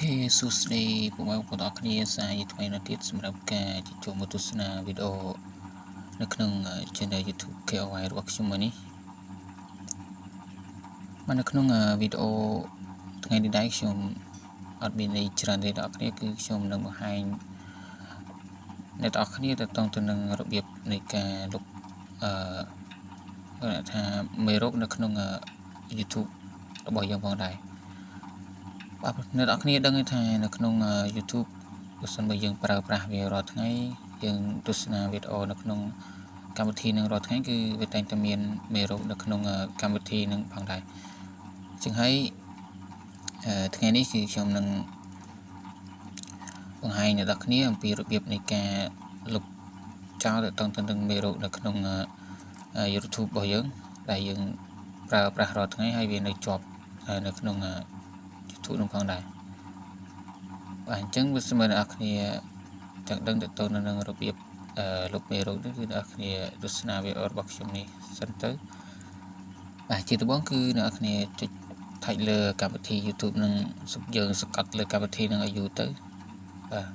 OK សួស្តីពុកម៉ែបងប្អូនទាំងអស់គ្នាសាជាថ្មីនៅទៀតសម្រាប់ការចូលមកទស្សនាវីដេអូនៅក្នុង Channel YouTube KOI របស់ខ្ញុំមួយនេះបាទនៅក្នុងវីដេអូថ្ងៃនេះដែរខ្ញុំអត់មានន័យច្រើនទេដល់អ្នកគ្នាគឺខ្ញុំនឹងបង្ហាញអ្នកទាំងអស់គ្នាទៅតទៅនឹងរបៀបនៃការលុបអឺគាត់ថាមេរោគនៅក្នុង YouTube របស់យើងផងដែរបាទអ្នកនរគ្នាដឹងថានៅក្នុង YouTube បើសិនបើយើងប្រើប្រាស់វារាល់ថ្ងៃយើងទស្សនាវីដេអូនៅក្នុងកម្មវិធីនឹងរាល់ថ្ងៃគឺវាតែងតែមានមេរោគនៅក្នុងកម្មវិធីនឹងផងដែរចឹងហើយថ្ងៃនេះគឺខ្ញុំនឹងបង្ហាញអ្នកនរគ្នាអំពីរបៀបនៃការលុបចោលទៅទៅនឹងមេរោគនៅក្នុង YouTube របស់យើងដែលយើងប្រើប្រាស់រាល់ថ្ងៃហើយវានៅជាប់នៅក្នុង YouTube នោះផងដែរបាទអញ្ចឹងបើសិនបើអ្នកគ្នាចង់ដឹងទៅទៅនឹងរបៀបលុបមេរោគនេះគឺអ្នកគ្នាទស្សនាវីដេអូរបស់ខ្ញុំនេះសិនទៅបាទជាដំបូងគឺអ្នកគ្នាចុច touch លើកម្មវិធី YouTube នឹងយើងសង្កត់លើកម្មវិធីនឹងឲ្យយូរទៅបាទ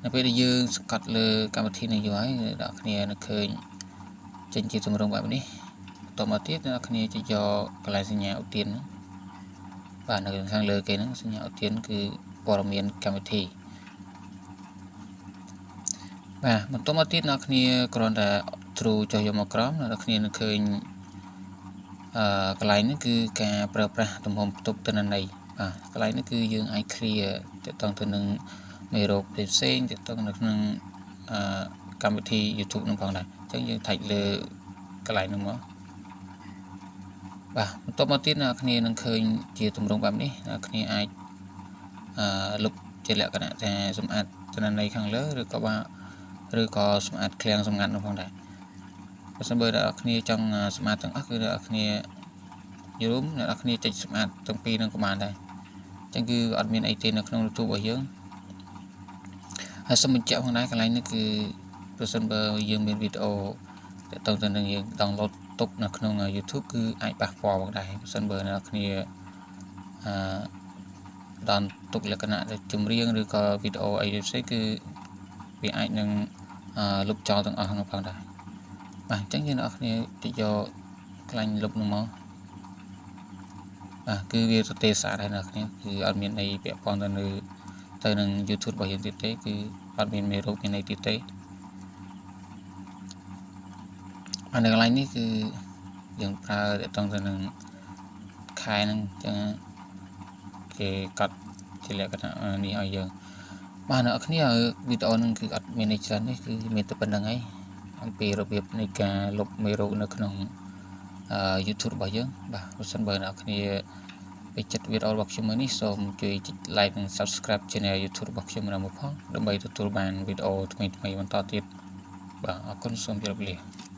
នៅពេលដែលយើងសង្កត់លើកម្មវិធីនឹងយូរហើយអ្នកគ្នានឹងឃើញចេញជាទម្រង់បែបនេះបន្តមកទៀតអ្នកគ្នាចុចយកកន្លែងសញ្ញាឧទានហ្នឹងបាទនៅខាងលើគេហ្នឹងសញ្ញាឧទានគឺព័ត៌មានកម្មវិធីបាទបន្តមកទៀតអ្នកគ្នាគ្រាន់តែទ្រូចុះយកមកក្រោមអ្នកគ្នានឹងឃើញអឺកន្លែងនេះគឺការប្រើប្រាស់ទំហំផ្ទុកទិន្នន័យបាទកន្លែងនេះគឺយើងអាច clear ទាក់ទងទៅនឹងមេរោគផ្សេងៗទាក់ទងនៅក្នុងអឺកម្មវិធី YouTube នឹងផងដែរអញ្ចឹងយើង touch លើកន្លែងនោះមកបាទបន្ទាប់មកទៀតអ្នកគ្នានឹងឃើញជាទម្រង់បែបនេះអ្នកគ្នាអាចអឺលុបជាលក្ខណៈថាសម្អាតទិន្នន័យខាងលើឬក៏បាទឬក៏សម្អាតឃ្លាំងសម្ងាត់នោះផងដែរបើសិនបើអ្នកគ្នាចង់សម្អាតទាំងអស់គឺអ្នកគ្នាយល់អ្នកគ្នាចុចសម្អាតទាំងពីរនឹងក៏បានដែរអញ្ចឹងគឺអត់មានអីទេនៅក្នុង YouTube របស់យើងហើយសូមបញ្ជាក់ផងដែរកន្លែងនេះគឺប្រសិនបើយើងមានវីដេអូទាក់ទងទៅនឹងយើង download ទុកនៅក្នុង YouTube គឺអាចប៉ះពាល់ផងដែរប្រសិនបើអ្នកគ្នាអឺ down ទុកលក្ខណៈចម្រៀងឬក៏វីដេអូអីផ្សេងគឺវាអាចនឹងលុបចោលទាំងអស់នោះផងដែរបាទអញ្ចឹងយើងអ្នកគ្នាទៅយកខ្លាញ់លុបនោះមកបាទគឺវាទទេស្អាតហើយអ្នកគ្នាគឺអត់មានអីពាក់ព័ន្ធទៅនៅទៅនឹង YouTube របស់យើងទៀតទេគឺអត់មានមេរោគមានអីទៀតទេបាទនៅកន្លែងនេះគឺយើងប្រើទាក់ទងទៅនឹងខែហ្នឹងអញ្ចឹងគេកាត់ជាលក្ខណៈនេះឲ្យយើងបាទអ្នកគ្នាវីដេអូហ្នឹងគឺអត់មានអីច្រើនទេគឺមានតែប៉ុណ្្នឹងឯងអំពីរបៀបនៃការលុបមេរោគនៅក្នុង YouTube របស់យើងបាទបើសិនបើអ្នកគ្នាពេញចិត្តវីដេអូរបស់ខ្ញុំមួយនេះសូមជួយចុច like និង Subscribe Channel YouTube របស់ខ្ញុំម្ដងមួយផងដើម្បីទទួលបានវីដេអូថ្មីៗបន្តទៀតបាទអរគុណសូមជម្រាបលា។